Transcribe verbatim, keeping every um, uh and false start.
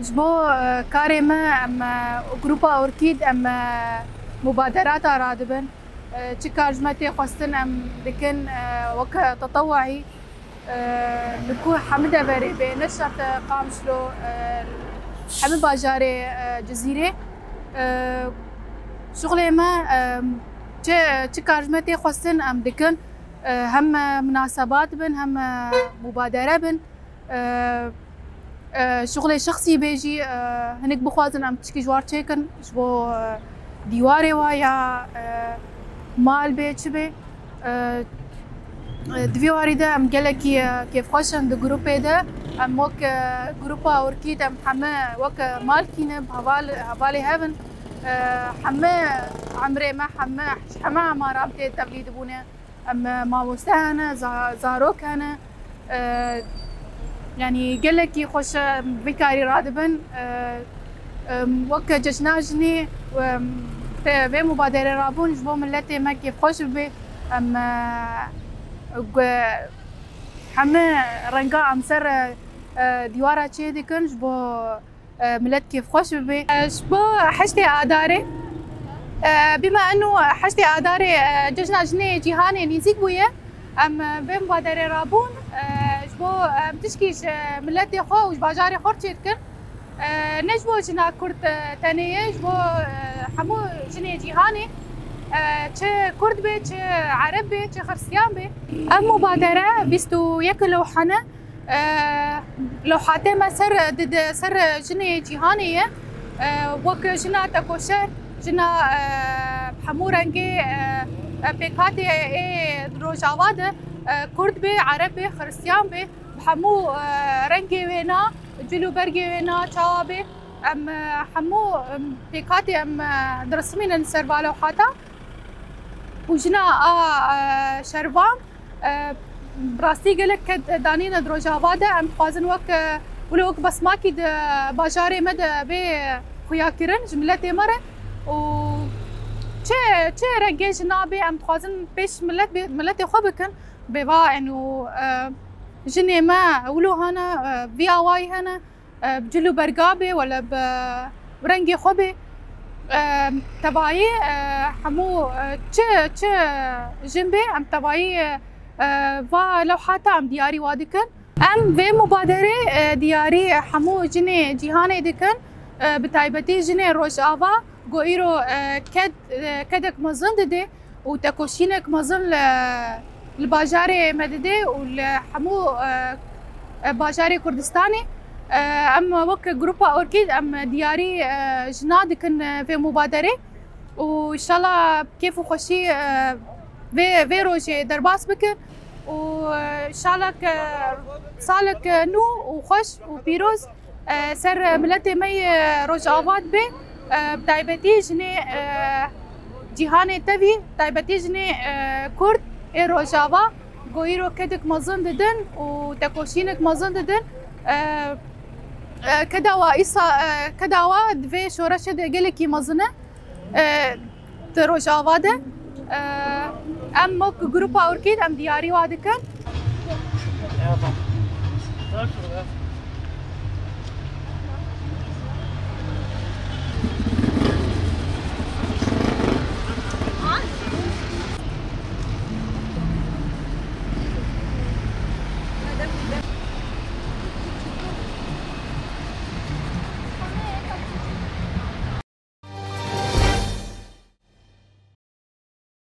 Ji bo, e, karê me, em, e, grupa Orkîd, em, e, mubaderata radibin. E, çi kar ji me tê xwestin, em dikin, e, weke tetewuî, e, li ku hemî deverê bê, ne şert, e, Qamişlo, e, hemî bajarê, e, Cizîrê. E, şixulê me, e, çi, çi kar ji me tê xwestin, em dikin. E, hem, e, munasebat bin, hem, e, mubadere bin. E, e, şixulê şexsî bê jî, e, hinek bixwazin em tişkî ji war çêkin, ji bo, e, dîwarê wa ya, e, mal bê, çi bê. E, e, di vî warî de em gelekî, e, kêfxweş in di grûpê de. Em wek, e, grûpa Orkîd em heme wek, e, malkî ne, heval, hevalê hev in. E, heme emrê me, heme, ji heme emaran tê tevlî dibûne. Em, e, mamoste hene, za-, zarok hene. E, yanî gelekî xweş, e, vî karî radibin. E, em, weke cejna jinê, em, pê-, vê mubaderê rabûn ji bo miletê me kêfxweş bibe. Em, e, gu-, heme renga em ser, e, e, dîwara çê dikin ji bo e, milet kêfxweş bibe. E, ji bo heştê Adarê, e, bîme eno heştê Adarê, e, Cejna Jinê Cîhanê nêzîk bûye. Em, e, vê mubaderê rabûn, e, ji bo em tişkî ji miletê xwe û ji bajarê xwe re çêdikin. E, ne ji bo jina Kurd, e, tenê ye, ji bo, e, hemû jinê cîhanê, e, çi Kurd be, çi Ereb be, çi Xiristiyan be. Ev mubadere bîst û yek lewhane. E, lewhatê me ser, di, di, ser jinê cîhanê ye. E, wek jina tekoşer, jina, e, hemû rengê, e, e, pêkhatê ê Rojava de, e, Kurd be, Ereb be, Xiristiyan be, bi hemû, e, rengê wê na, cil û bergê wê na, çawa be, em, e, hemû, em, pêkhatê em, e, diresimînin ser va lewhata. Û jina a, e, şervan, e, bi rastî gelek ked danîne di Rojava de. Em dixwazin wek, e, wilo wek besmakî di bajarê me de bê xuyakirin ji miletê me re. Û çi, çi rengê jina bê, em dixwazin pêş milet bê, miletê xwe bikin. Bê va eno, e, jinê me wilo hene, e, vî awayî hene. E, bi cil û berga bê, wele bi, bi rengê xwe bê. E, tevayî, e, hemû, e, çi, çi jin bê, em tevayî, e, e, va lewhata em diyarî wa dikin. Em vê mubaderê, e, diyarî hemû jinê cîhanê dikin, e, bi taybetî jinê Rojava, ku îro, e, ked, e, kedek mezin didê. û tekoşînek mezin li, li bajarê me didê û li hemû, e, e, bajarê Kurdistanê. E, em wek grupa Orkîd em diyarî, e, jina dikin, e, vê mubaderê û înşallah kêf û xweşî, e, vê, vê rojê derbas bikin û, e, înşallah ke salek nû û xweş û pîroz e, ser miletê me yê Rojava dibe, e, bi taybetî jinê, e, cîhanê tevî, taybetî jinê, e, Kurd ê Rojava, ku îro kedek mezin didin û tekoşînek mezin didin. E, e, keda wa îsa, e, keda wa di vê şoreşê de gelekî mezin e. E, di Rojava de, e, em wek grupa Orkîd em diyarî wa dikin.